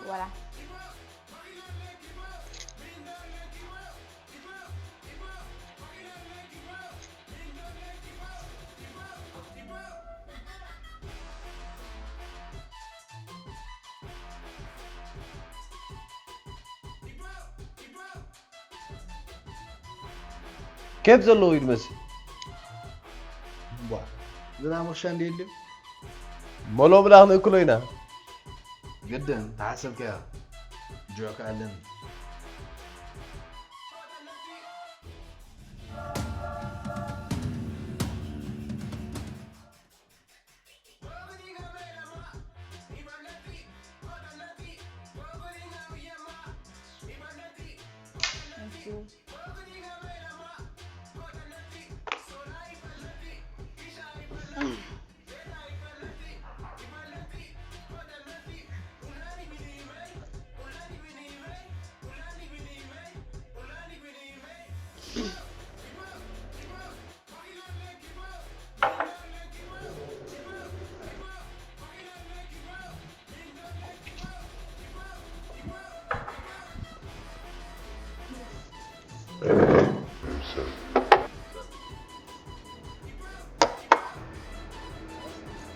Voilà. ኬፍ ዘለዎ እዩ ዝመስል። ቧ፣ ዝናም ርሻ እንደ የለ። መሎ ብላ ክንእክሎ ኢና። ግድን፣ ተሓሰብካዮ። ጆክ ኣለን።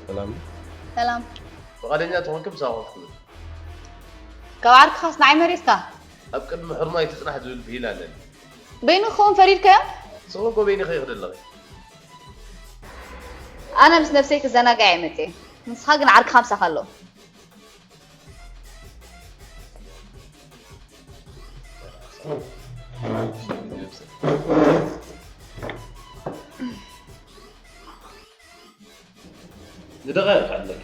ሰላም። ሰላም። ፍቓደኛ ተኾንኪ ምሳኹ ክትብል። ካብ ዓርክኻስ ንዓይ መሪጽካ? ኣብ ቅድሚ ሕርሞ ኣይትጽናሕ ዝብል ብሂል ኣለኒ። በይኑ ክኸውን ፈሪድካዮ? ንስኺ እኮ በይንኺ ኢኺ ዘለኺ። ኣነ ምስ ነብሰይ ክዘናጋዕ እየ መጽየ። ንስኻ ግን ዓርክኻ ምሳኻ ኣሎ። ንደቓይቕ ኣለኪ።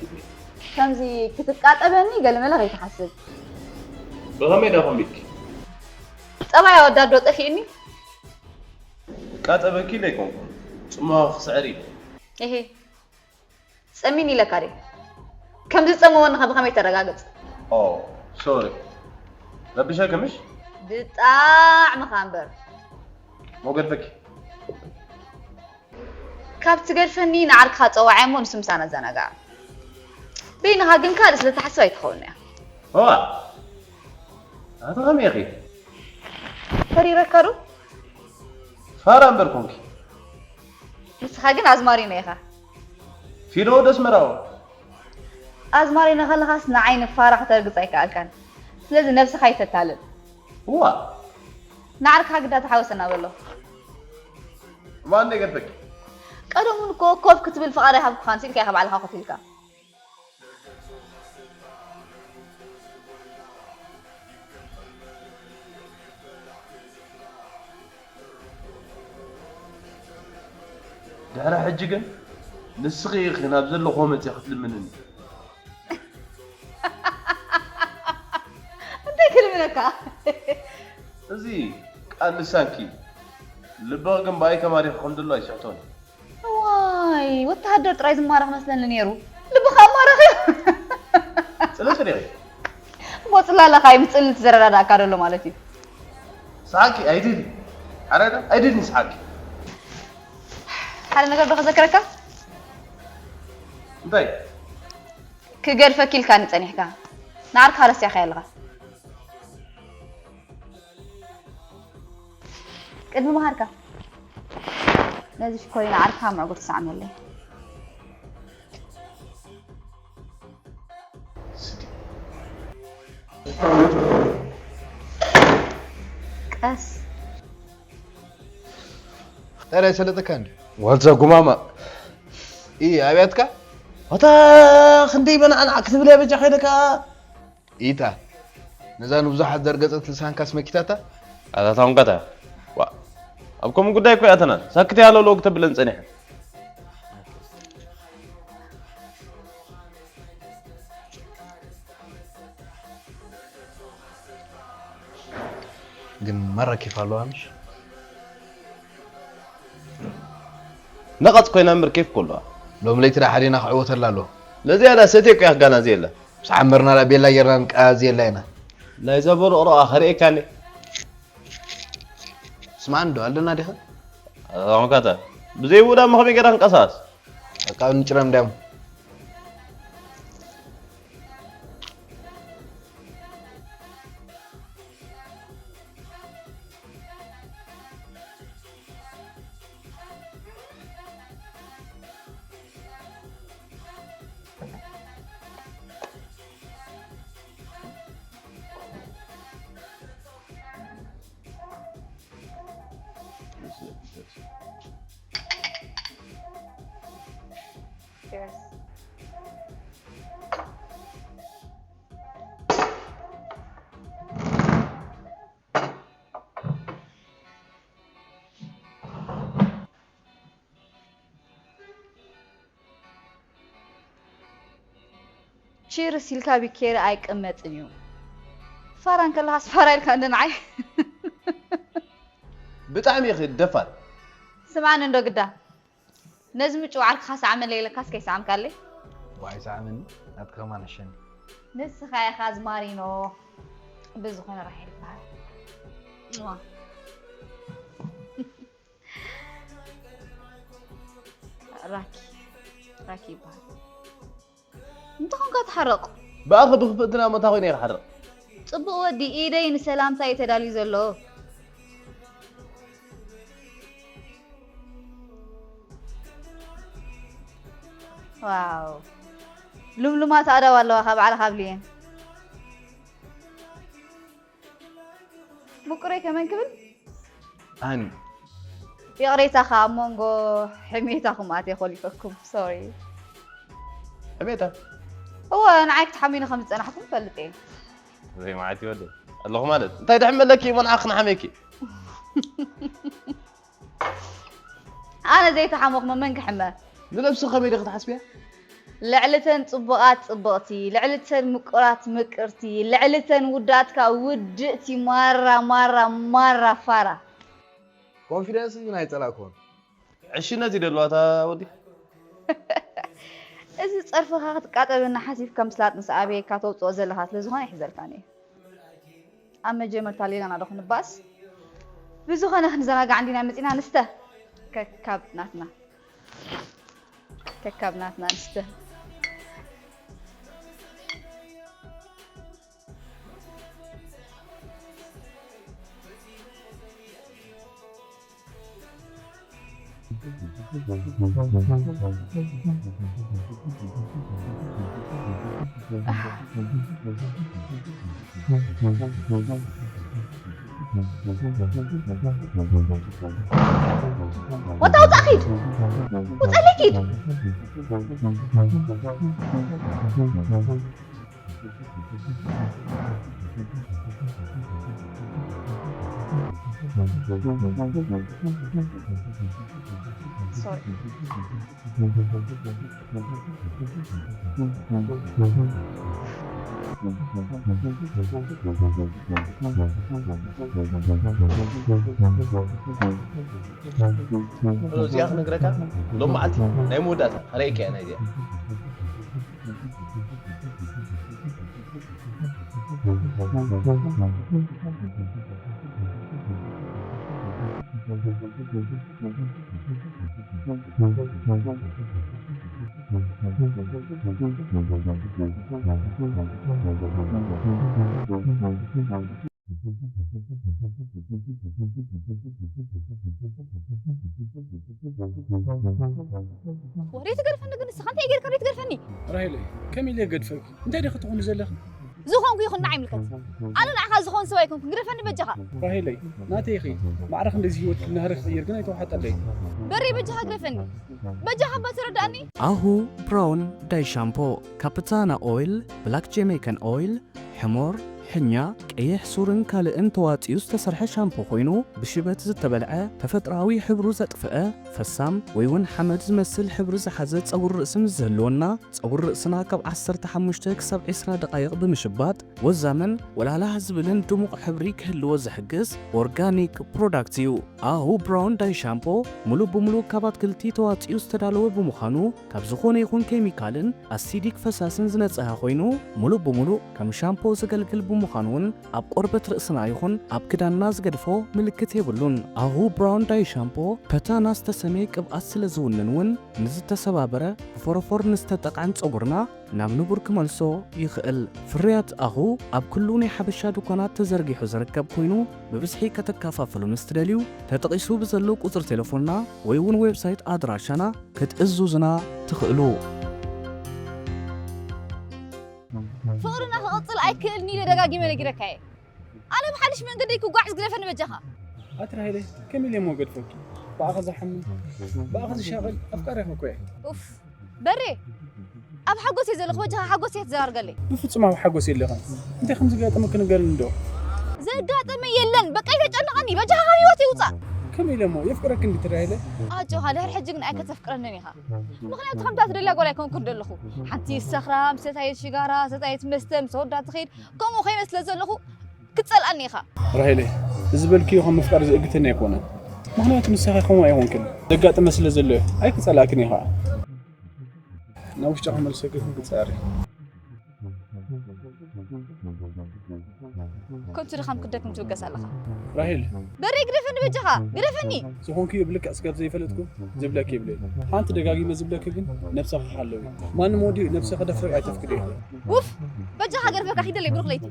ከምዚ ክትቃጠበኒ ገለመለ ከይትሓስብ። ብኸመይ ዳ ኮሚትኪ? ጸባይ ኣወዳዶ ጠፊእኒ። ቃጠበኪ ኢለ ኣይኮንኩን። ጽምዋ ክስዕር ኢለ። እሄ። ጸሚኒ ኢለካ ድየ? ከምዚ ጸምወኒ ከ ብኸመይ ተረጋግጽ? ኦ፣ ሶሪ። ረቢሸኪ ምሽ? ብጣዕሚ ኸኣ እምበር። ሞገድፈኪ። ካብ ትገድፈኒ ንዓርክኻ ጸዋዓይ እሞ ንሱ ምሳና ዘናጋዕ። በይንኻ ግን ካልእ ስለ ትሓስብ ኣይትኸውን እያ። እዋ፣ ኣቲ ኸመይ ኢኺ? ፈሪረካ ዶ? ፋራ እምበር ኮንኪ። ንስኻ ግን ኣዝማሪኖ ኢኻ። ፊሎ ወዲ ኣስመራዎ። ኣዝማሪኖ ከለኻስ ንዓይ ንፋራ ከተርግጽ ኣይከኣልካን። ስለዚ ነብስኻ ኣይተታልል። እዋ። ንዓርክኻ ግዳ ተሓወሰና በሎ። ማን ነገርፈኪ? ቀደሙን እኮ ኮፍ ክትብል ፍቓድ ኣይሃብኩኻን፣ ስኢልካ ኢኻ ባዕልኻ ኮፍ ኢልካ። ድሕሪ ሕጂ ግን ንስኺ ኢኺ ናብ ዘለኽዎ መፂኣ ክትልምንኒ። እንታይ ክልምነካ? እዚ ቃል ልሳንኪ እዩ። ልብኺ ግን ብኣይ ተማሪኹ ከም ዘሎ ኣይስሕቶን። ዋይ፣ ወተሃደር ጥራይ ዝማረኽ መስለኒ ነይሩ። ልብኻ ኣማረኽ እዩ። ጽለጽል ኢኺ። እሞ ጽላለኻ እዩ፣ ምስ ጽልልቲ ዝረዳድኣካ ዘሎ ማለት እዩ። ሰሓቂ ኣይድል። ሓረዳ ኣይድል ንስሓቂ። ሓደ ነገር ዶ ክዘክረካ? እንታይ? ክገድፈኪ ኢልካኒ ጸኒሕካ። ንዓርካ ረሲዕካዮ ኣለኻ። ቅድሚ ምሃርካ ነዚ ሽኮሪና ዓርካ ምዕጉር ትስዓመለይ። ቀስ። እንታይ ሰለጠካ እንዲ? ዋዛ ጉማማ። ኢ ኣብያትካ? ዋታ ክንደይ በናዕናዕ ክትብል እያ በጃ ከይደካ። ኢታ ነዛ ንብዙሓት ዘርገጸት ልሳንካስ መኪታታ? ኣታ ታውንካታ። ዋ። ኣብ ከምኡ ጉዳይ እኮ ያተናል። ሳክት ያለው ሎግ ተብለን ጸኒሐ። ግን መራ ኬፍ ኣለዋ ምሽ? ነቐጽ ኮይና እምበር ኬፍ እኮ ኣለዋ። ሎም ለይቲ ደኣ ሓዲና ክዕወተላ ኣለዎ። ነዚኣ ደኣ ሰትየ እኮ እያ ክጋና ዘየለ። ምስ ዓመርና ደኣ ቤላ ጌርና ንቃ ዘየላ ኢና። ናይዛ በርቕርቓ ከርእየካኒ። ስማዕኒ ዶ ኣለና ዲኻ? ኣታምካታ። ብዘይ ውዳ መኸመይ ጌራ ክንቀሳቀስ? በቃ ንጭረም እንዲያም። Cheers. ቺርስ ኢልካ ቢኬሪ ኣይቅመጥን እዩ። ፋራ እንከለኻስ ፋራ ኢልካ እንደ ንዓይ። ብጣዕሚ ኢኺ ደፋር። ስምዓኒ እንዶ ግዳ። ነዚ ምጭው ዓርክኻ ሰዓመለይ ኢለካስ ከይሰዓምካለይ? ዋይ ሰዓመኒ፣ ናትካ ከማን ኣሸኒ። ንስኻ ኢኻ ዝማሪኖ። ብዝኾነ ራሄል ይበሃል። እዋ። ራኪ፣ ራኪ ይበሃል። እንተኾንካ ተሓረቕ። ብኣኺ ብኽፍእትና መታ ኮይነ እየ ክሓርቕ። ጽቡቕ ወዲ፣ ኢደይ ንሰላምታ እዩ ተዳልዩ ዘሎ። ዋው። ልምሉማት ኣእዳው ኣለዋኻ ባዕልኻ ኣብልየን። ምቁረይ ከመን ክብል? ሃኒ። ይቕሬታ ከኣ ኣብ መንጎ ሕሜታኹም ኣትየ ኮሊፈኩም። ሶሪ። ሕሜታ? እወ፣ ንዓይ ክትሓሚኒ ከም ዝጸናሕኩም እፈልጥ እየ። ዘይ መዓት ይወደይ። ኣለኹ ማለት እንታይ ድሕመለኪ እሞ ንዓኺ ንሓመኪ። ኣነ ዘይተሓመኹ መመን ክሕመ። ንነብሲ ከመይ ዲኺ ትሓስብያ? ልዕልተን ጽቡቓት ጽብቕቲ፣ ልዕልተን ምቁራት ምቅርቲ፣ ልዕልተን ውዳትካ ውድእቲ ማራ ማራ ማራ ፋራ። ኮንፊደንስ ግን ኣይጸላእኩዎን። ዕሽነት ይደልዋታ ወዲ። እዚ ጸርፍኻ ክትቃጠበና ሓሲብካ ምስላጥ ምስ ኣበየካ ተውፅኦ ዘለኻ ስለ ዝኾነ ይሕዘልካኒ። ኣብ መጀመርታ ሌላና ዶ ክንባስ ብዝኾነ ክንዘናጋዕ እንዲና መፂና ንስተ ከካብ ናትና ከካብ ናትና ንስተ ወጣ ውጣ ኪድ ውፀለይ ኪድ እዚኣ ክነግረካ ሎም መዓልቲ ናይ መወዳእታ ረእካ እያ ናይዚኣ ወሬ ትገርፈኒ ግን ንስኻ እንታይ ጌርካ ዶ ትገርፈኒ? ራሄለይ ከመይ ኢለ ገድፈኪ? እንታይ ዲኺ ትኾኒ ዘለኺ? ዝኾንኩ ይኹን ንዓይ ይምልከት። ኣነ ንዓኻ ዝኾን ሰብ ኣይኮንኩን፣ ግደፈኒ በጃኻ። ራሄለይ ናተይ ኢኺ። ማዕረ ክንደዚ ህይወትኪ እናህረኽኪ ቀይር ግን ኣይተዋሓጠለይን። በሬ በጃኻ ግደፈኒ። በጃኻ እባ ተረዳእኒ። ኣሁ ብራውን ዳይ ሻምፖ፣ ካፕታና ኦይል፣ ብላክ ጀሜይካን ኦይል፣ ሕሞር፣ ሕኛ፣ ቀይሕ ሱርን ካልእን ተዋጺኡ ዝተሰርሐ ሻምፖ ኮይኑ ብሽበት ዝተበልዐ ተፈጥሮኣዊ ሕብሩ ዘጥፍአ ፈሳም ወይ እውን ሓመድ ዝመስል ሕብሪ ዝሓዘ ጸጉሪ ርእሲ ምስ ዝህልወና ጸጉሪ ርእስና ካብ ዓሰርተ ሓሙሽተ ክሳብ ዕስራ ደቓይቕ ብምሽባጥ ወዛምን ወላላህ ዝብልን ድሙቕ ሕብሪ ክህልዎ ዝሕግዝ ኦርጋኒክ ፕሮዳክት እዩ። ኣሁ ብራውን ዳይ ሻምፖ ሙሉእ ብሙሉእ ካብ ኣትክልቲ ተዋጺኡ ዝተዳለወ ብምዃኑ ካብ ዝኾነ ይኹን ኬሚካልን ኣሲዲክ ፈሳስን ዝነጽሀ ኮይኑ ሙሉእ ብሙሉእ ከም ሻምፖ ዘገልግል ብምዃኑ እውን ኣብ ቆርበት ርእስና ይኹን ኣብ ክዳንና ዝገድፎ ምልክት የብሉን። ኣሁ ብራውን ዳይ ሻምፖ ፐታና ዝተሰመየ ቅብኣት ስለ ዝውንን እውን ንዝተሰባበረ ብፎሮፎር ንዝተጠቕዐን ጸጉርና ናብ ንቡር ክመልሶ ይኽእል። ፍርያት ኣሁ ኣብ ኩሉ ናይ ሓበሻ ድኳናት ተዘርጊሑ ዝርከብ ኮይኑ ብብዝሒ ከተከፋፍሉ ምስ ትደልዩ ተጠቒሱ ብዘሎ ቁጽሪ ቴሌፎንና ወይ እውን ዌብሳይት ኣድራሻና ክትእዙዙና ትኽእሉ። ፍቕርና ክቕጽል ኣይክእልን ኢለ ደጋጊመ ነጊረካ እየ። ኣነ ብሓድሽ መንገደይ ክጓዕዝ ግደፈኒ በጃኻ። ኣቲ ራሄለይ ከመይ ኢለ እሞ ገድፈኪ? ብኣኺ ዝሓምም ብኣኺ ዝሻቐል ኣፍቃሪኺ እኮ እየ። ኡፍ በሬ ኣብ ሓጎስ እየ ዘለኹ በጃኻ ሓጎስ እየ ትዘራርገለይ። ብፍጹም ኣብ ሓጎስ የለኽን። እንታይ ከም ዝጋጠመኪ ንገርኒ ዶ? ዘጋጠመ የለን በቃ ኣይተጨንቐኒ በጃኻ ካብ ህይወተይ ውጻእ። ከመይ ኢለ እሞ የፍቅረኪ እንድዩ እቲ ራሄለይ። ኣጆኻ ድሕሪ ሕጂ ግን ኣይከተፍቅረንን ኢኻ። ምኽንያቱ ከምታ ትደልያ ጓል ኣይኮንኩን ዘለኹ። ሓንቲ ሰኽራም፣ ሰታየት ሽጋራ፣ ሰታየት መስተ፣ ምስ ኣወዳት ትኸይድ፣ ከምኡ ኮይነ ስለ ዘለኹ ክትጸልኣኒ ኢኻ። ራሄለይ፣ እዚ ዝበልክዮ ከም ምፍቃር ዝእግተኒ ኣይኮነን። ምኽንያቱ ንስኺ ከምኡ ኣይኮንክን። ዘጋጠመ ስለ ዘሎ እየ። ኣይክጸልኣክን እየ ኸኣ። ናብ ውሽጢ ክመልሰኪ ግን ክጻር እየ። ከንቱ ድኻም ክትደክም ትብገስ ኣለኻ። ራሄል። በሬ ግደፈኒ በጃኻ ግደፈኒ። ዝኾንክዮ ብልክዕ ስጋብ ዘይፈለጥኩ ዝብለኪ የብለይ። ሓንቲ ደጋጊመ ዝብለኪ ግን ነብስኺ ሓለዊ። ማንም ወዲ ነብሲ ክደፍር ኣይተፍቅዲ ኢኺ። ውፍ በጃኻ ገርፈካ ኪደለይ ብሩኽ ለይቲ።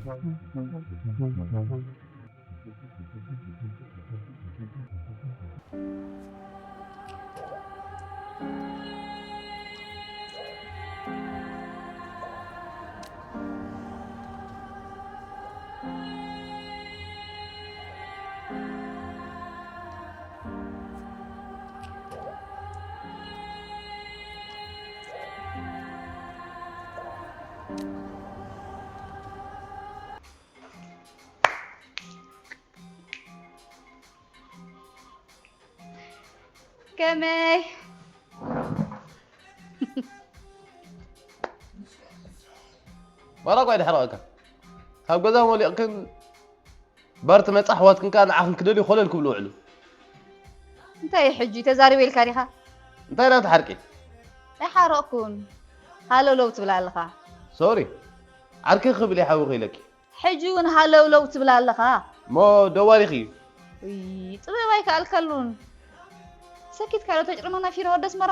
ከመይ? ማራ ቋይ ድሕረቐካ። ካብ ገዛ መሊቕክን ባር ትመጻ ኣሕዋትክን ከኣ ንዓኽን ክደልዩ ኮለል ክብሉ ውዕሉ። እንታይ ሕጂ ተዛሪበ ኢልካ ዲኻ? እንታይ ናት ሓርቂ? ኣይሓረቕኩን። ሃለውለው ትብል ኣለኻ። ሶሪ። ዓርኪ ክብል ይሓውኺ ኢለኪ። ሕጂ እውን ሃለውለው ትብል ኣለኻ። እሞ ደዋሊኺ እዩ። እይ፣ ጥበብ ኣይከኣልካሉን። ሰኪትካ ዶ ተጭርመና ፊኖ ወደ ኣስመራ?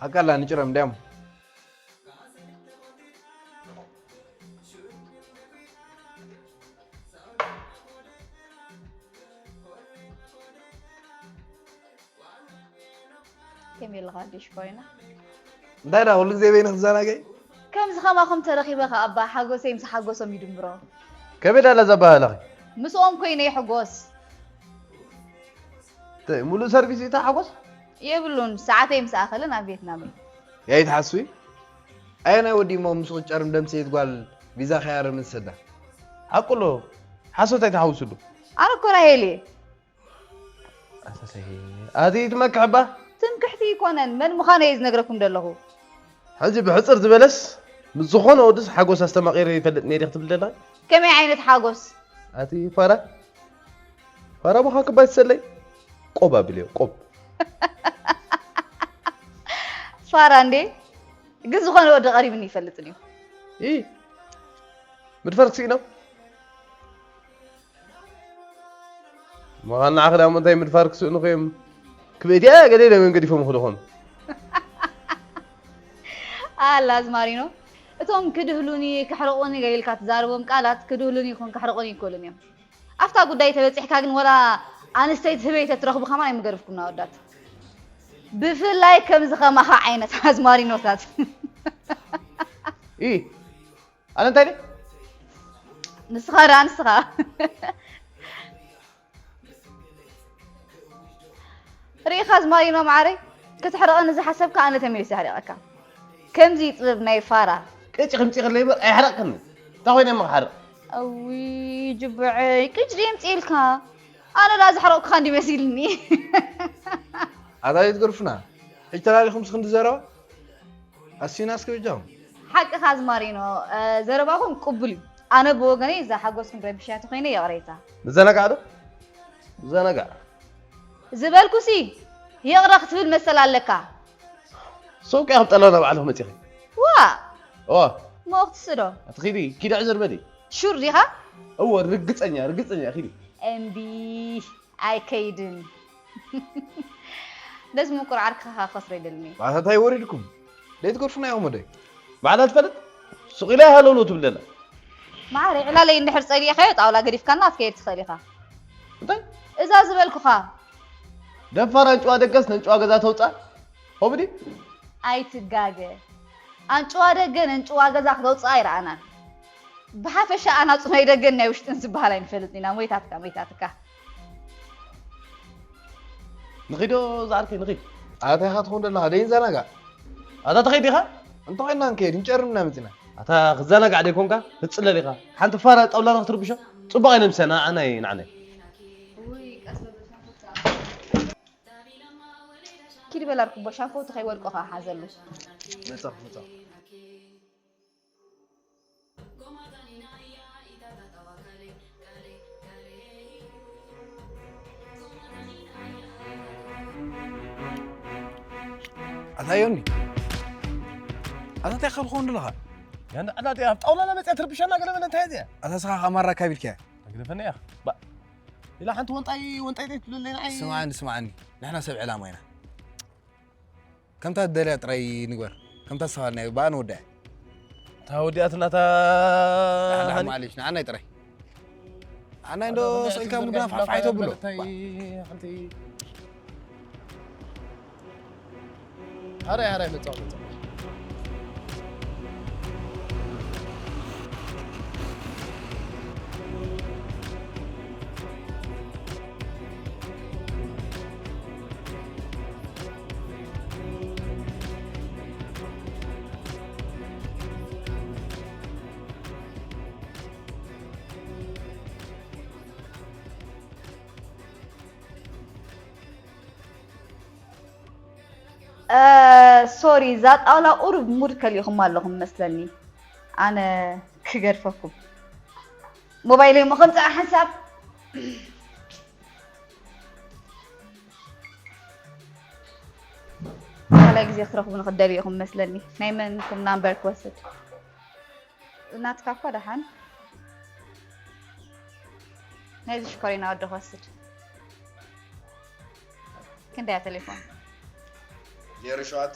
ኣቃላ ንጭረም እንዲያም። ከመይ ኣለኻ ኣደይ ሽኮሪና? እንታይ ደኣ ኩሉ ግዜ በይንኺ ትዘናገዒ? ከምዚ ከማኹም ተረኺበ ኸኣ እባ ሓጎሰይ ምስ ሓጎሶም ይድምሮ። ከመይ ደኣ እዛ ኣበሃህላኺ? ምስኦም ኮይነ ይሕጎስ። እንታይ፣ ሙሉእ ሰርቪስ እዩ እታ ሓጎስ? የብሉን፣ ሰዓተይ ምስ ኣኸለ ናብ ቬትናም እየ። ያይ ትሓስቢ? ኣየናይ ወዲ እሞ ምስኡ ክጨርም ደምሰየት ጓል ቪዛ ከያርም ዝሰዳ? ሓቁ ኣሎ፣ ሓሶት ኣይትሓውስሉ። ኣነ እኮ ራሄል እየ። ኣሰሰይ፣ ኣቲ ትመክሕ እባ? ትምክሕቲ ኣይኮነን፣ መን ምዃነ እየ ዝነግረኩም ዘለኹ። ሕጂ ብሕጽር ዝበለስ፣ ምስ ዝኾነ ወድስ ሓጎስ ኣስተማቒረ ይፈልጥ ነይረ ክትብል ዘለኺ? ከመይ ዓይነት ሓጎስ? ኣቲ ፋራ፣ ፋራ ምዃንኪ እባ ኣይትሰለይ። ቆብ ኣብልዮ፣ ቆብ። ፋራ እንዴ? ግን ዝኾነ ወዲ ቀሪብኒ ይፈልጥን እዩ። ኢ፣ ምድፋር ክስኢኖም? ምዃን ንዓኺ ደኣ እሞ እንታይ ምድፋር ክስእኑኺ እዮም? ክብእት እያ ገለ ኢሎም እዮም ገዲፎምኺ ዝኾኑ። ኣላ ኣዝማሪኖ፣ እቶም ክድህሉኒ፣ ከሕርቑኒ ገለ ኢልካ ትዛረቦም ቃላት ክድህሉኒ ይኹን ከሕርቑኒ ኣይክእሉን እዮም። ኣብታ ጉዳይ ተበጺሕካ ግን ወላ ኣንስተይቲ ህበይ ተትረኽቡ ከማን ኣይምገርፍኩም ኣወዳት። ብፍላይ ከምዚ ከማኻ ዓይነት ኣዝማሪኖታት። ኢ፣ ኣነ እንታይ ኢለ? ንስኻ ደኣ ንስኻ። ርኢኻ ኣዝማሪኖ መዓረይ፣ ክትሕርቐኒ ዝሓሰብካ ኣነ ተመሊሰ ኣሕሪቐካ። ከምዚ እዩ ጥበብ ናይ ፋራ። ቅጭ ክምፂ ከለይ እምበር ኣይሕረቕክኒ። እንታይ ኮይነ እሞ ክሓርቕ? እውይ ጅቡዐይ፣ ቅጭ ድየ ምፅኤልካ? ኣነ ደኣ ዘሕረቕኩኻ እንዲ መሲልኒ። ኣታ ኣይትገርፉና። ሕጂ ተላሊኹምስ ክንዲ ዘረባ? ኣስዩና እስከ በጃኹም። ሓቅኻ ኣዝማሪኖ፣ እ፣ ዘረባኹም ቅቡል እዩ። ኣነ ብወገነይ እዛ ሓጎስኩም ረቢሻ ተኾይነ ይቕሬታ። ንዘናጋዕ ዶ? ንዘናጋዕ። ዝበልኩሲ ይቕረ ክትብል መሰል ኣለካ። ሰው ከ ኣብ ጠላና ባዕልኹም መጺኺ። ዋ! ዋ! ሞኽትስ ዶ? ኣቲ ኺዲ፣ ኪዲ ዕዝር በሊ። ሹር ዲኻ? እወ፣ ርግጸኛ፣ ርግጸኛ ኺዲ። እምቢ። ኣይከይድን። ነዚ ምቁር ዓርክኻ ከስሮ ኣይደልን እየ። ባታ እንታይ ወሪድኩም? ደይትገድፉና ኢኹም ወደይ። ባዕላ ትፈልጥ? ሱቕ ኢላ ሃለውለው ትብል ዘላ። ማዕረ ዕላለይ እንድሕር ጸሊእካዮ ጣውላ ገዲፍካና ክትከይድ ትኽእል ኢኻ። እንታይ? እዛ ዝበልኩኻ። ደፋር ኣንጭዋ ደገስ ነንጭዋ ገዛ ተውጻእ። ሆብዲ? ኣይትጋገ። ኣንጭዋ ደገ ነንጭዋ ገዛ ክተውጽኣ ኣይረኣናን። ብሓፈሻ ኣናጹ ናይ ደገን ናይ ውሽጥን ዝበሃል ኣይንፈልጥን ኢና። ሞይታትካ፣ ሞይታትካ። ንኺዶ ዝዓርከይ፣ ንኺድ። ኣታ ኢኻ ትኸውን ዘለኻ፣ ደይንዘናጋዕ። ኣታ ትኸይድ ኢኻ? እንተኾይንና ንከይድ፣ ንጨርም ኢና መጺና። ኣታ ክዘናጋዕ ደይኮንካ፣ ክትጽለል ኢኻ። ሓንቲ ፋራ ጣውላና ክትርብሾ፣ ጽቡቕ ኣይነምሰና፣ ኣናይ ንዓናይ። ኪድ በል ኣርክቦ፣ ሻምፖ ተኸይወድቆ ኸዓ ሓዘሉ። መጻኹ፣ መጻኹ። ኣታ ዮኒ፣ ኣታ እንታይ ካብ ክኸውን ኣለኻ? ያንዳ ዕላል ኣብ ጣውላና መጽያ ትርብሸና ገለ በለ እንታይ እዚኣ? ኣታ ስኻ ከኣ ማራ ካብ ኢልካያ? ግደፈኒ ኢኻ። ባ-፣ ኢላ ሓንቲ ወንጣይ፣ ወንጣይ ትብለለይ ንዓይ። ስምዓኒ፣ ስምዓኒ። ንሕና ሰብ ዕላማ ኢና። ከምታ ትደልያ ጥራይ ንግበር። ከምታ ዝተባልናዮ ብኣ ንወድኣ። እታ ወዲኣትና እታ ንዓና ሃኒ። ማለሽ፣ ንዓናይ ጥራይ። ንዓናይ እንዶ ኣታ ስቕ ኢልካ በታ ሙድና ሓንቲ ፋሕፋሕ ተብሎ። ሓንቲ ሃራይ፣ ሃራይ፣ መጻኹ፣ መጻኹ። ሶሪ፣ እዛ ጣውላ ቁሩብ ሙድ ከሊእኹም ኣለኹም መስለኒ። ኣነ ክገድፈኩም። ሞባይለይ እሞ ከምፅኣ ሓንሳብ። ካልኣይ ግዜ ክትረኽቡኒ ክትደልዩ ኢኹም መስለኒ። ናይ መንኩም ናምበር ክወስድ? ናትካ እኳ ደሓን። ናይዚ ሽኮሪና ወዲ ክወስድ። ክንደያ ቴሌፎን? ዜሮ ሸውዓተ።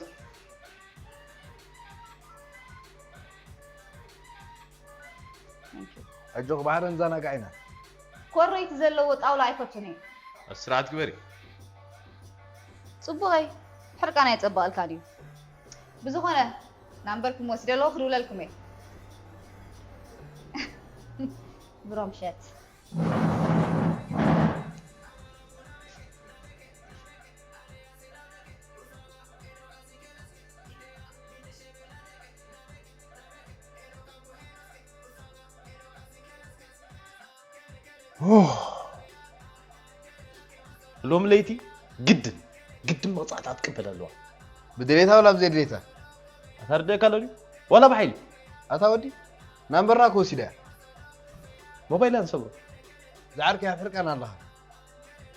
ሕጂ ክባህረ ንዘናጋዕ ኢና። ኮረይቲ ዘለዎ ጣውላ ኣይፈቱን እየ። ስርዓት ግበሪ። ጽቡቐይ፣ ሕርቃና የጸብቐልካ ድዩ? ብዝኾነ፣ ናምበርኩም ወሲደ ኣለኹ፣ ክድውለልኩም እየ። ብሮምሸት። ሎም ለይቲ ግድን ግድን መቕጻዕታ ክትቅበል ኣለዋ። ብድሌታ ወላ ብዘይ ድሌታ? ኣታ ርደካ ኣሎ ድዩ? ዋላ ብሓይሊ? ኣታ ወዲ ናምበርና እኮ ወሲዳ እያ። ሞባይላ ንሰብሮ። ዝዓርከይ ኣብ ሕርቃና ኣለኻ።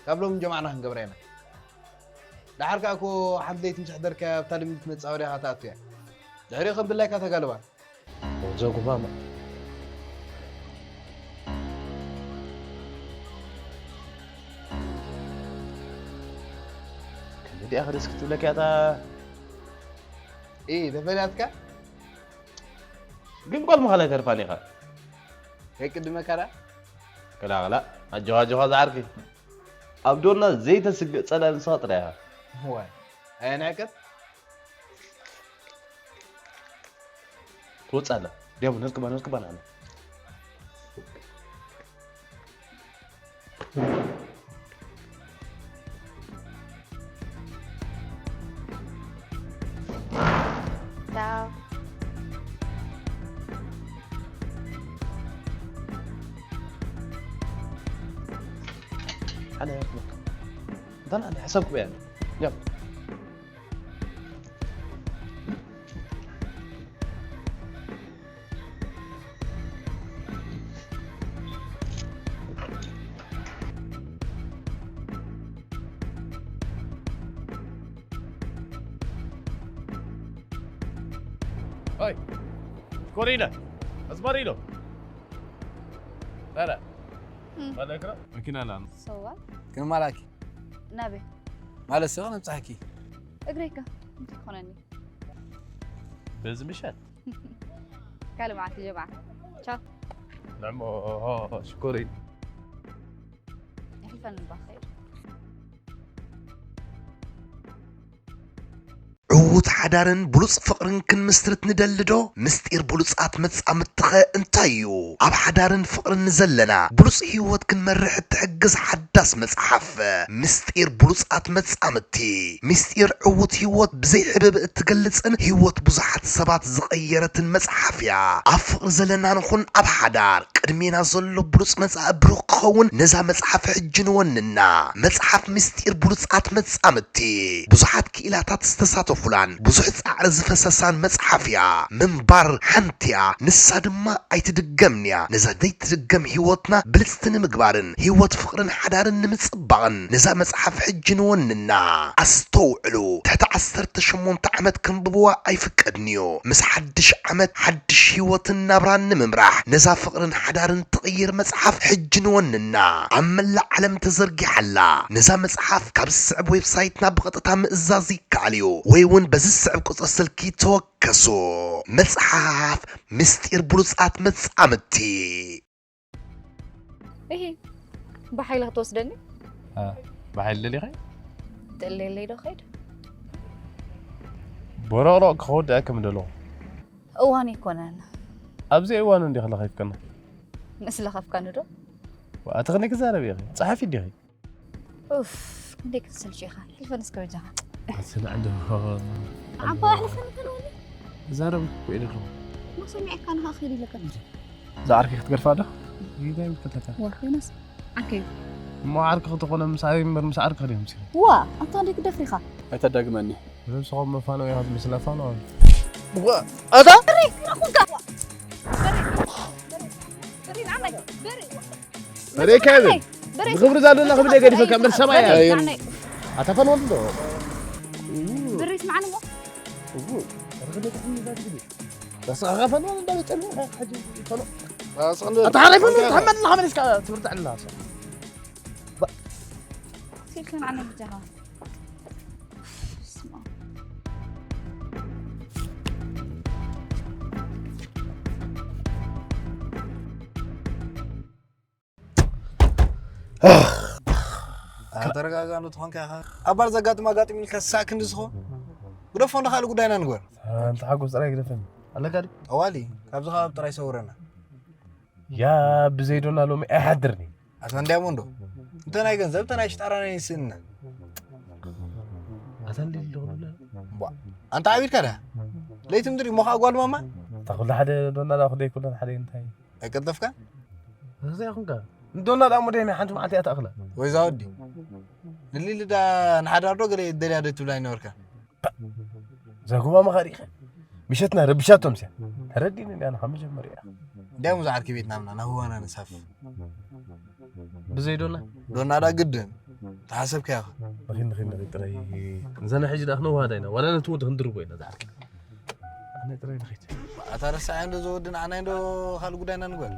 ካብ ሎም ጀማዕና ክንገብራ ኢና። ደሓር ከኣ እኮ ሓንቲ ለይቲ ምስ ኣሕደርካያ ኣብታ ልምዲ ትመጽእ ወዲኻ ትኣቱ እያ። ድሕሪኡ ከም ድላይካ ተጋልባ። ዘጉማማ ከምዲኣ ክደስ ክትብለካ እታ ኢ ተፈላትካ ግን ጓል ምዃና ኣይተርፋን ኢኻ ከይቅድመካ ዳ ከላኸላ ኣጆኻ ኣጆኻ ዝዓርኪ ኣብ ዶና ዘይተስግእ ጸላኢ ንስኻ ጥራይ ኢኻ ዋይ ኣየናዕቅብ ትወፅእ ኣላ ዲያቡ ነዝክባ ነዝክባ ንዓና Ciao. أنا يا أخي. ده أنا حسابكم يعني. يلا. هاي كورينا أزماريلو لا لا مم. ما نقرا ماكينة لا ሰዋ ግን ማላኪ ናበይ ማለት ሲሆን ምጻሕኪ እግረይካ እንታይ ክኾነኒ በዚ ምሸት ካልእ መዓልቲ ጀምዓ ቻው ንዕሞ ሽኮሪን የሕልፈኒ እባ ክኸይድ ዕዉት ሓዳርን ብሉጽ ፍቕርን ክንምስርት ንደሊ ዶ? ምስጢር ብሉጻት መጻምድትኸ እንታይ እዩ? ኣብ ሓዳርን ፍቕርን ንዘለና ብሉጽ ህይወት ክንመርሕ እትሕግዝ ሓዳስ መጽሓፍ። ምስጢር ብሉጻት መጻምድቲ። ምስጢር ዕዉት ህይወት ብዘይ ሕብእብእ እትገልጽን ህይወት ብዙሓት ሰባት ዝቐየረትን መጽሓፍ እያ። ኣብ ፍቕሪ ዘለና ንኹን ኣብ ሓዳር፣ ቅድሜና ዘሎ ብሉጽ መጻኢ ብሩኽ ክኸውን ነዛ መጽሓፍ ሕጂ ንወንና። መጽሓፍ ምስጢር ብሉጻት መጻምድቲ። ብዙሓት ክኢላታት ዝተሳተፉላን ብዙሕ ጻዕሪ ዝፈሰሳን መጽሓፍ እያ። ምንባር ሓንቲ እያ፣ ንሳ ድማ ኣይትድገምን እያ። ነዛ ዘይትድገም ህይወትና ብልጽቲ ንምግባርን ህይወት ፍቕርን ሓዳርን ንምጽባቕን ነዛ መጽሓፍ ሕጂ ንወንና። ኣስተውዕሉ፣ ትሕቲ ዓሰርተ ሸሞንተ ዓመት ከንብብዋ ኣይፍቀድን እዩ። ምስ ሓድሽ ዓመት ሓድሽ ህይወትን ናብራን ንምምራሕ ነዛ ፍቕርን ሓዳርን ትቕይር መጽሓፍ ሕጂ ንወንና። ኣብ መላእ ዓለም ተዘርጊሓ ኣላ። ነዛ መጽሓፍ ካብ ዝስዕብ ዌብሳይትና ብቐጥታ ምእዛዝ ይከኣል እዩ ወይ እውን በዚ ዝስዕብ ቁጽሪ ስልኪ ተወከሱ። መጽሓፍ ምስጢር ብሉጻት መጻምድቲ። እሂ ብሓይሊ ክትወስደኒ ብሓይሊ ደሊኸ ትእለየለይ ዶ ኸይድ ቦሮቕሮቕ ክኸውድ እየ ከም ደለኹ እዋን ኣይኮነን ኣብዚ እዋኑ እንዲ ክለኸፍከና ምስ ለኸፍካኒ ዶ ኣቲ ክንደይ ክዛረብ ኢኺ ጸሓፊ ዲኺ ኡፍ ክንደይ ክትሰልች ኢኻ ሕልፈን እስከ በጃኻ ስምዕ እንዶ ዓባ ኣሕልፈን ተለወኒ ዛረብ እኮ ኢለ ኣለኹ ሞ ሰሚዕካ ንኻ ክኸይድ ኢለካ ዝዓርኪ ክትገድፋ ዶ ይዳይ ምትከተካ ዋ ዮናስ ዓርከይ እሞ ዓርኪ ክተኾነ ምሳይ እምበር ምስ ዓርኪ ክደምሲ ዋ ኣንታ እንዴ ክደፍር ኢኻ ኣይተዳግመኒ ንስኹም መፋነው ኢኻ ትመስል ኣፋነው። ኣታ በሬ ክረኹንካ በሬ በሬ በሬ ንዓናይ በሬ በሬ ከብል በሬ ንኽብሪ ዛሎና ክብል ገዲፈካ እምበር ሰብኣይ እያ። ኣታ ፈንወል ዶ በሬ ስምዓኒ እሞ በስኻ ፈንወል እንዳበጨኒ ሓጂ ፈንወል ኣታ ሓላይ ፈንወል ተሓመድና ከመለስካ ትምህርቲ ዕላ ሲልካ ንዓናይ ብጃኻ ተረጋጋ ዶ ትኾንካ ኢኻ ኣባር ዘጋጥም ኣጋጥም ኢልካ ሳእ ክንዲ ዝኾ ግደፎ እንዳ ካልእ ጉዳይና ንግበር ኣንተ ሓጎስ ጥራይ ግደፈኒ ኣለካ ድዩ ጠዋሊ ካብዚ ከባቢ ጥራይ ሰውረና ያ ብዘይዶና ሎሚ ኣይሓድርኒ ኣታ እንዲያሞ እንዶ እንተ ናይ ገንዘብ እተ ናይ ሽጣራ ናይ ንስእና ኣታ እንዲ ኣለኹ ኣንታ ዓቢድካ ዳ ለይቲ ምድሪ ሞኻ ጓል ማማ እታ ኩሉ ሓደ ዶና ዳ ኩደይ ኩለን ሓደ እንታይ ኣይቀልጠፍካ እዚኣ ኹንካ እንዶና ዳ ሙደይ ናይ ሓንቲ መዓልቲ እያ ተኣኽላ ወይዛ ወዲ ንሊሊ ዳ ንሓዳር ዶ ገለ ደልያ ዶ ትብላ ይነበርካ ዛጉባ መኻሪኸ ምሸትና ረብሻቶም ሲያ ተረዲኒ እንዲያ ንኻ መጀመርያ እንዲያም ዝዓርኪ ቤት ናምና ናብ ህዋና ንሳፍ ብዘይ ዶና ዶና ዳ ግድን ተሓሰብካ ያኸ ንኺድ ንኺድ ንኺድ ጥራይ ንዘና ሕጂ ዳ ክነዋሃዳ ኢና ዋላ ነቲ ወዲ ክንድርቦ ኢና ዝዓርኪ ኣነ ጥራይ ንኺድ ኣታ ረሳዕ እንዶ ዝወዲ ንዓና እንዶ ካልእ ጉዳይና ንግበር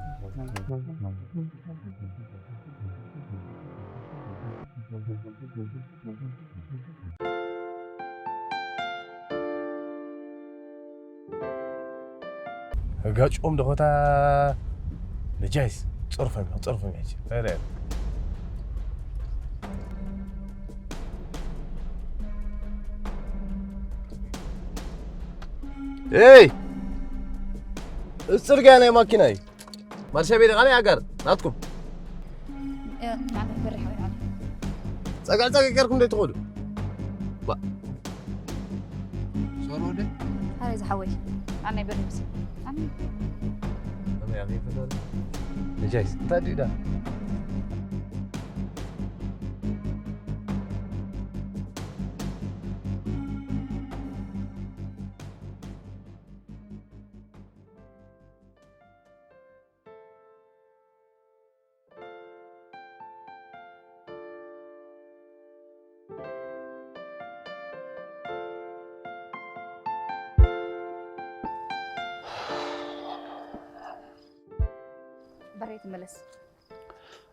ጋጭኦም ደኾታ ነጃይስ ጸርፎም እዮም ጸርፎም እዮም ሕጂ ኤይ እዚ ጽርግያ ናይ ማኪና እዩ ማርሻ ቤት ቃ ናይ ኣጋር ናትኩም ጸግዕ ጸግዕ ገርኩም ደይ ትኸዱ ሶሮደ ኣረ ዝሓወይ ኣናይ በርምሲ ኣነ ነጃይስ እንታይ ድዩ ዳ በሬ ትመለስ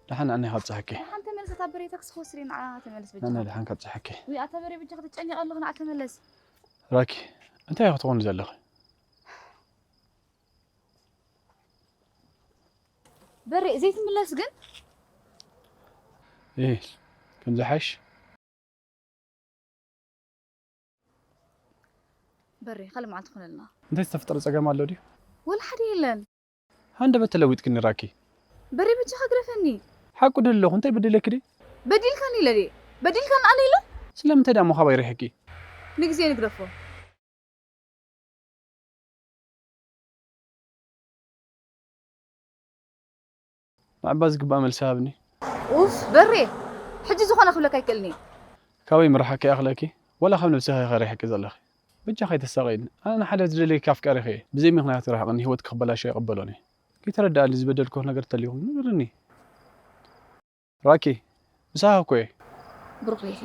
ደሓን ኣነ ካብ ፀሓኪ ሓን ተመለስ እታ በሬ ታክሲ ክወስድ ንዓ ተመለስ በጃ ኣነ ደሓን ካብ ፀሓኪ ወይ ኣታ በሬ በጃ ክትጨኒቕ ኣለኹ ንዓ ተመለስ ራኪ እንታይ ክትኾኑ ዘለኺ በሬ ዘይትምለስ ግን እ ከምዚ ሓሽ በሬ ካልእ መዓልቲ ኮነልና እንታይ ዝተፈጠረ ፀገም ኣሎ ድዩ ወላ ሓደ የለን ሃንደበት ተለዊጥክኒ ራኪ በሬ በጃኻ ግረፈኒ ሓቁ ድል ኣለኹ እንታይ በደለኪ ድዩ በዲልካኒ ኢለ ድየ በዲልካኒ ኣነ ኢለ ስለምንታይ ዳሞ ካባይ ሪሕኪ ንግዜ ንግደፎ ንዕባ ዝግባእ መልሲ ሃብኒ ኡፍ በሬ ሕጂ ዝኾነ ክብለካ ኣይክእልኒ ካበይ ምርሓቂ ይኣኽለኪ ወላ ካብ ነብስኺ ኢኺ ሪሕቂ ዘለኺ በጃኺ ኣይተሳቕይኒ ኣነ ንሓደ ዝደልየኪ ኣፍቃሪኺ እየ ብዘይ ምኽንያት ክርሕቕኒ ህይወት ክበላሾ ኣይቕበሎን እየ ከይተረድኣኒ ዝበደልክዎ ነገር ተልይኹም ንገርኒ ራኪ ምሳኺ እኮ እየ ብሩኽ ለይቲ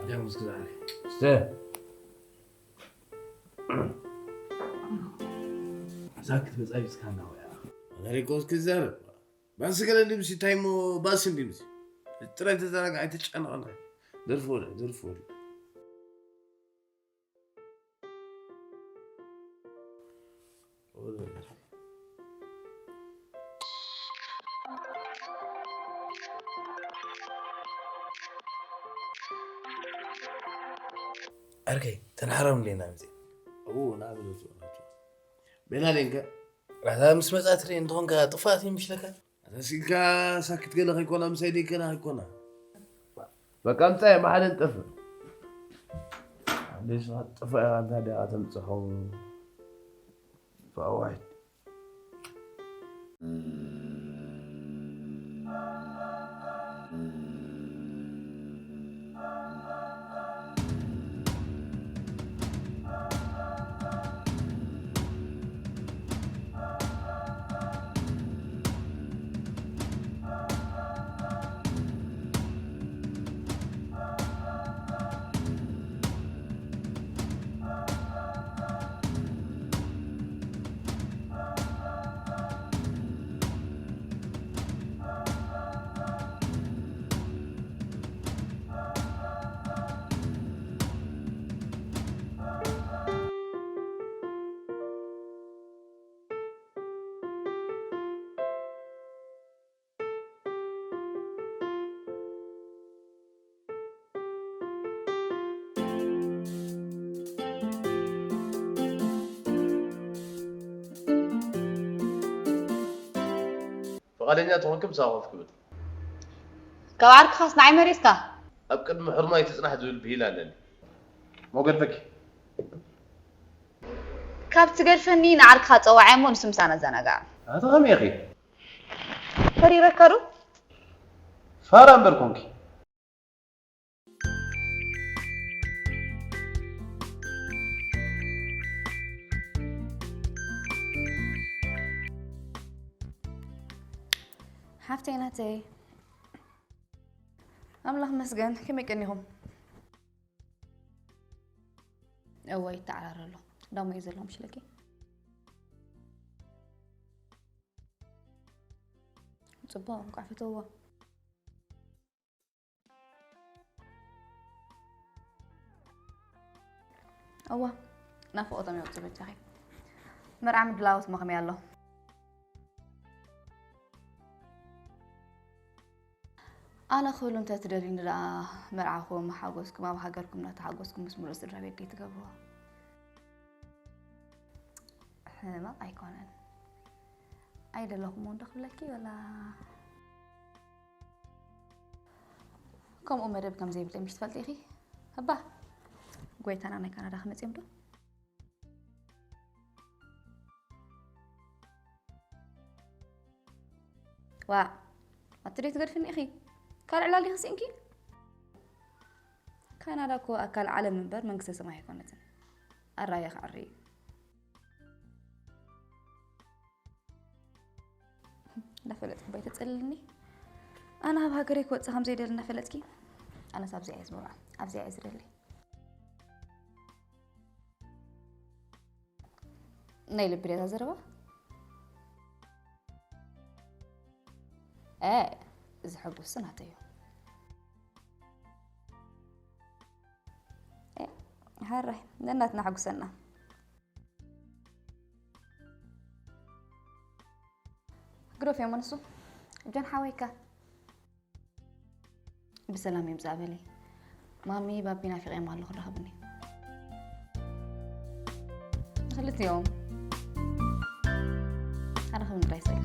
ደም እስኪ ዛሬ። እስተ። ሳክት በጻይ እስካና ወያ። ሪኮ እስኪ ዘር። ባስ ገለ እንዲምሲ ታይሞ ባስ እንዲምሲ። ጥራይ ተዘናጋ ኣይተጨነቕና። ደርፎ ወደ፣ ደርፎ ወደ። ዓርከይ፣ ተንሓረም እንዴና ምዜ? እው፣ ንዓበለቱ ናቸው። ቤና ሌንከ? ኣታ ምስ መጻ ትርኢ እንተኾንካ ጥፋት እዩ ምሽለካ? ኣታ ሲልካ ሳክት ገለ ከይኮና፣ ምሳይ ደይከና ከይኮና። በቃ ምጻ እየ፣ መሓደን ጠፍእ። ኣንዴ ስኻ ጥፋ ኢኻ፣ እንታይ ደኣ ተምጽሖ? ፋዋይድ። ፍቓደኛ ተኾንኪ ምሳኺ ኮፍ ክብል። ካብ ዓርክኻስ ንዓይ መሪጽካ? ኣብ ቅድሚ ሕርማይ ትጽናሕ ዝብል ብሂል ኣለኒ። ሞገድፈኪ። ካብ ትገድፈኒ ንዓርክኻ ጸዋዓይ እሞ ንሱ ምሳና ዘናጋዕ። ኣታ ከመይ ኢኺ? ፈሪረካ ዶ? ፋራ እምበር ኮንኪ። ሓፍተይ ናተይ፣ ኣምላኽ መስገን፣ ከመይ ቀኒኹም? እወ፣ ይተዓራረ ኣሎ። ዳሞ እዩ ዘሎ፣ ምሽ ኢለኪ። ጽቡቕ፣ እንቋዕ ፈተውዎ። እዋ፣ ናፍቖቶም የውጽእ በጃኺ። መርዓ ምድላዋት መኸመይ ኣሎ? ኣነ ክህሉ እንተ ትደልዩኒ ደኣ መርዓኹም፣ ሓጎስኩም፣ ኣብ ሃገርኩም እናተሓጎስኩም ምስ ምሉእ ስድራ ቤት ደይ ትገብርዎ? ሕማቕ ኣይኮነን። ኣይደለኹም እውን ዶ ክብለኪ ወላ? ከምኡ መደብ ከም ዘይብለይ ምሽ ትፈልጢ ኢኺ? እባ ጎይታና ናይ ካናዳ ክመጽኦም ዶ? ዋእ፣ ኣቲ ደይ ትገድፍኒ ኢኺ? ካልእ ዕላል ዲኺ ስኢንኪ? ካናዳ እኮ ኣካል ዓለም እምበር መንግስተ ሰማይ ኣይኮነትን። ኣራያ ክዕሪ እዩ። እንዳፈለጥኩ ባይ ተጸልልኒ። ኣነ ኣብ ሃገረይ ክወጽእ ከም ዘይደሊ እንዳፈለጥኪ፣ ኣነስ ኣብዚኣ እየ ዝምርዖ፣ ኣብዚኣ እየ ዝደሊ። ናይ ልቢ ድያ እዛ ዘረባ? እ፣ እዚ ሕጉስ ናተይ እዩ። እ፣ ሃራይ፣ ነናትና ሕጉሰና። ግደፍዮ እሞ ንሱ። ጆን ሓወይከ? ብሰላም ይምጻእ በሊ። ማሚ ባቢ ናፊቐዮም ኣለኹ፣ ራኸብኒ። ንኽልቲኦም። ኣራኸብኒ ጥራይ ሰገ።